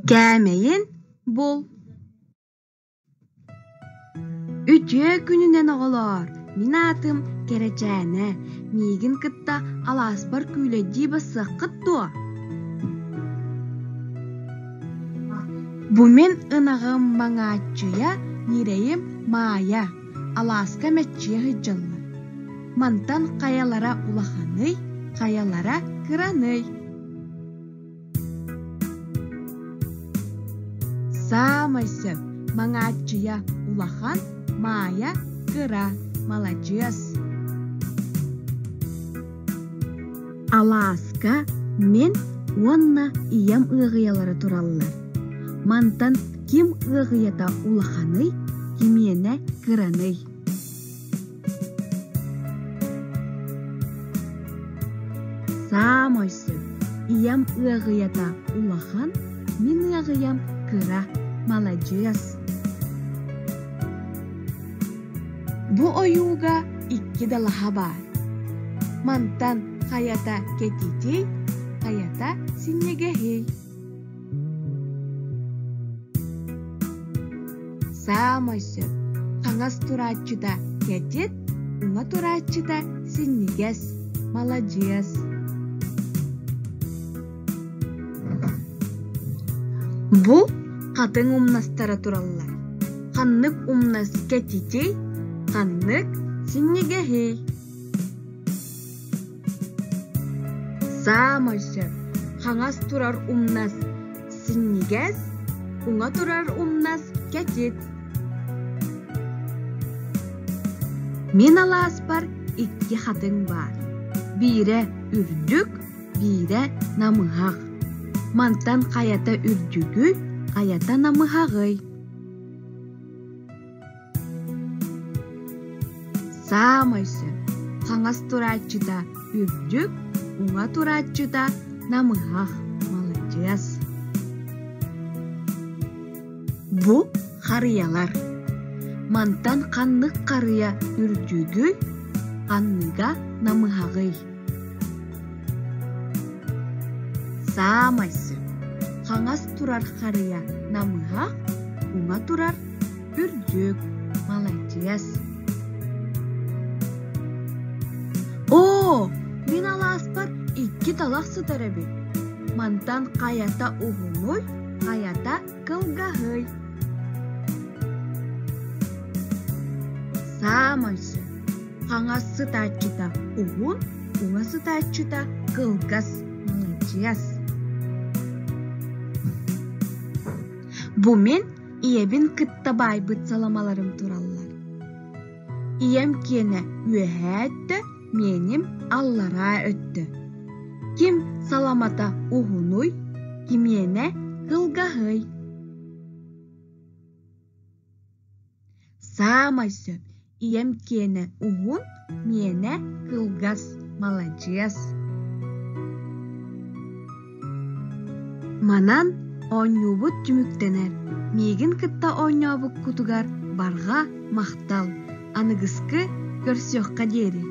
Кээмэйин бул. Үтүө күнүнэн оҕолоор, мин аатым Кэрэчээнэ, миигин кытта алааспар күүлэйдии бассыаххыт дуо? Бу мин ынаҕым Маҥааччыйа, ньирэйим Маайа, алааска мэччийэ сылдьаллар. Мантан хайалара улаханый, хайалара кыраный? Саамай сөп, Маҥааччыйа улахан, Маайа кыра, маладьыас. Алааска мин уонна ийэм ыаҕыйалара тураллар. Мантан ким ыаҕыйата улаханый, кимиэнэ кыраный? Саамай сөп, ийэм ыаҕыйата улахан, мин ыаҕыйам кыра, маладьыас. Бу ойууга икки далаһа баар. Мантан хайата кэтитий, хайата синньигэһий. Саамай сөп, хаҥас турааччыта кэтит, уҥа турааччыта синньигэс, маладьыас. Бу хатыҥ умнастара тураллар. Ханнык умнас кэтитий, ханнык синньигэһий? Саамай сөп, хаҥас турар умнас синньигэс, уҥа турар умнас кэтит. Мин алааспар икки хатыҥ баар. Биирэ үрдүк, биирэ намыһах. Мантан хайата үрдүгүй, хайата намыһаҕый? Саамай сөп, хаҥас турааччыта үрдүк, уҥа турааччыта намыһах, маладьыас. Бу харыйалар. Мантан ханнык харыйа үрдүгүй, ханныга намыһаҕый? Саамай сөп, хаҥас турар харыйа намыһах, уҥа турар үрдүк, маладьыас. Оо, мин алааспар икки талах сытар эбит. Мантан хайата уһунуй, хайата кылгаһый. Саамай сөп, хаҥас сытааччыта уһун, уҥа сытааччыта кылгас, маладьыас. Бу мин ийэбин кытта баайбыт саламаларым тураллар. Ийэм киэнэ үөһээ өттө, миэним аллараа өттө. Ким саламата уһунуй, кимиэнэ кылгаһый. Саамай сөп, ийэм киэнэ уһун, миэнэ кылгас, маладьыас. Манан оонньуубут түмүктэнэр. Миигин кытта оонньообуккутугар барҕа махтал. Аныгыскы көрсүөххэ диэри.